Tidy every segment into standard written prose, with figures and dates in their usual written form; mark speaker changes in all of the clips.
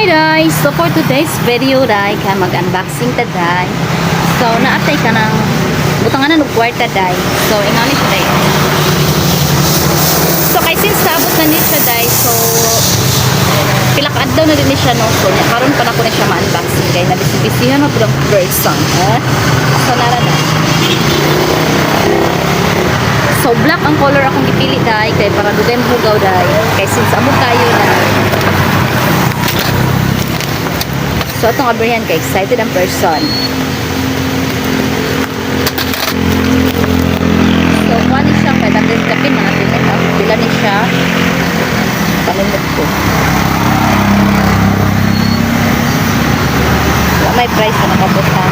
Speaker 1: Hi guys! So for today's video day, kay mag-unboxing ta day. So naatay ka ng butanganan og kwarta day. So ingani siya day. So kay since naabot na ni siya day, so pila ka adlaw na din ni siya, no. So nya karon pa nako na siya ma-unboxing kay nabisi-bisihan na pud ang person. Eh? So nara na. So black ang color akong gipili day kay para dugay mahugaw day. Kay since amo kayo na. So atong abrihan kay excited ang person. So kuha ni siya 500 kapin mga tinik. Ang pila ni siya. Panimot ko. Wala may price na nakabot ha.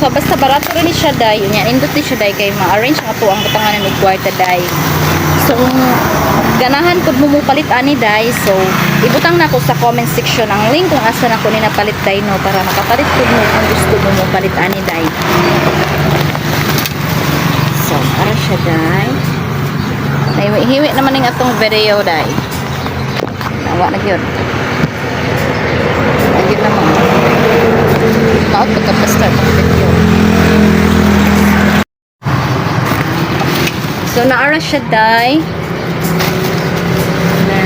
Speaker 1: So basta barato rin ni siya day. Yun yan, indot ni siya day kay ma-arrange nga to ang butanganan og kwarta day. So kung ganahan pud mo palit ani day, so ibutang nako sa comment section ang link kung asa nako ni napalit day, no, para makapalit pud mo kung gusto mo mo palit ani day. So para siya day. Nahiwi-hiwi naman ning atong video day. Nawa na gyud. Ayun naman. Naot pagka-start ng video. So naara siya day. Na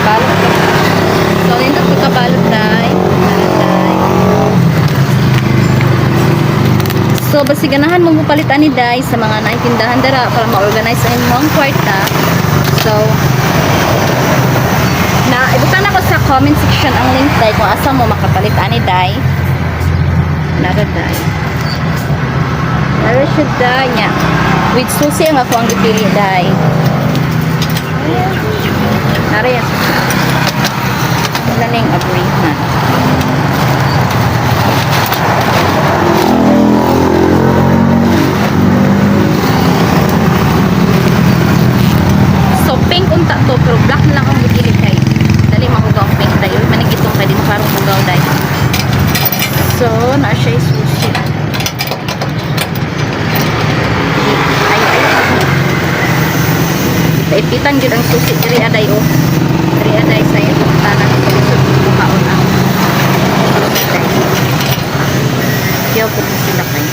Speaker 1: balot ka. So nindot pagkabalot day. Nara day. So basi ganahan mo palit ani day sa mga naitindahan dara para ma-organize ang imong kwarta. So na ibutang nako sa comment section ang link day kung asa mo makapalit ani day. Nara day. Nara siya day niya. With susi ang ako ang gipili day. Nara yan siya. Wala na yung abrihan. So pink unta to pero black na lang ang gipili kay dali mahugaw ang pink day. Uy, manig itong kay di mo karong hugaw day. So na siya susi. Ay ay. Ipitan gyud ang susi diri aday oh. Diri aday sa imong tanan lisod buhaon ang susi day. Kiyaw po sila kay.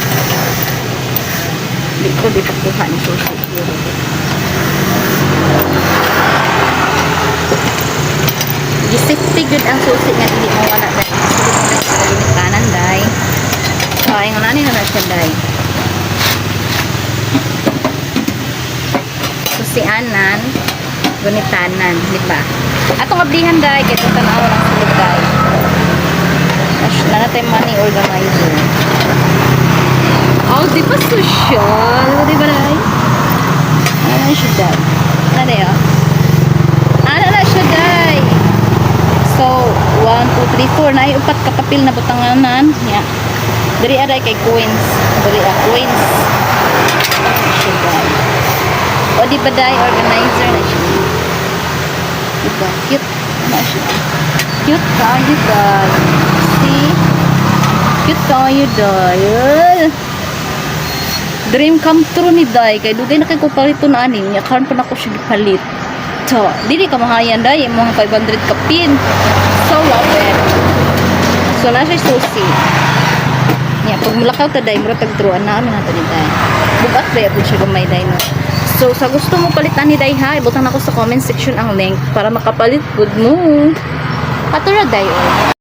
Speaker 1: Di ko di pakuha ni susi. Gi-safety gyud ang susi nga dili mo wala day. Susi sa ginitanan day. So ay nga nani na na siya day. Susianan, gunitanan, di ba? Atong ablihan day kay itong tan-aw ng sulod day. Na natay money organizer. Oh, di ba social? Di ba day? Ano na siya day? Ano day oh? Ano na siya day? So, 1, 2, 3, 4. Naay upat ka papel na butanganan. Ya. Diri aday kay coins. Diri a coins. Ano siya day? O di ba day organizer na siya? Diba? Cute. Ano siya? Cute kayo day. See? Cute kayo day. Dream come true ni day. Kay dugay na kay ko palito na ani. Nya karon pa nako siya gipalit. So, dili ka mahayan day. Imong 500 kapin. So love it. So, na siya susi. Nya, pag mulakaw ta day, mura tag truan na amin nato ni day. Bugat ba pud siya gamay day, no. So, sa gusto mo palitan ni day ha, ibutang nako sa comment section ang link para makapalit pud mo. Ato ra day oh.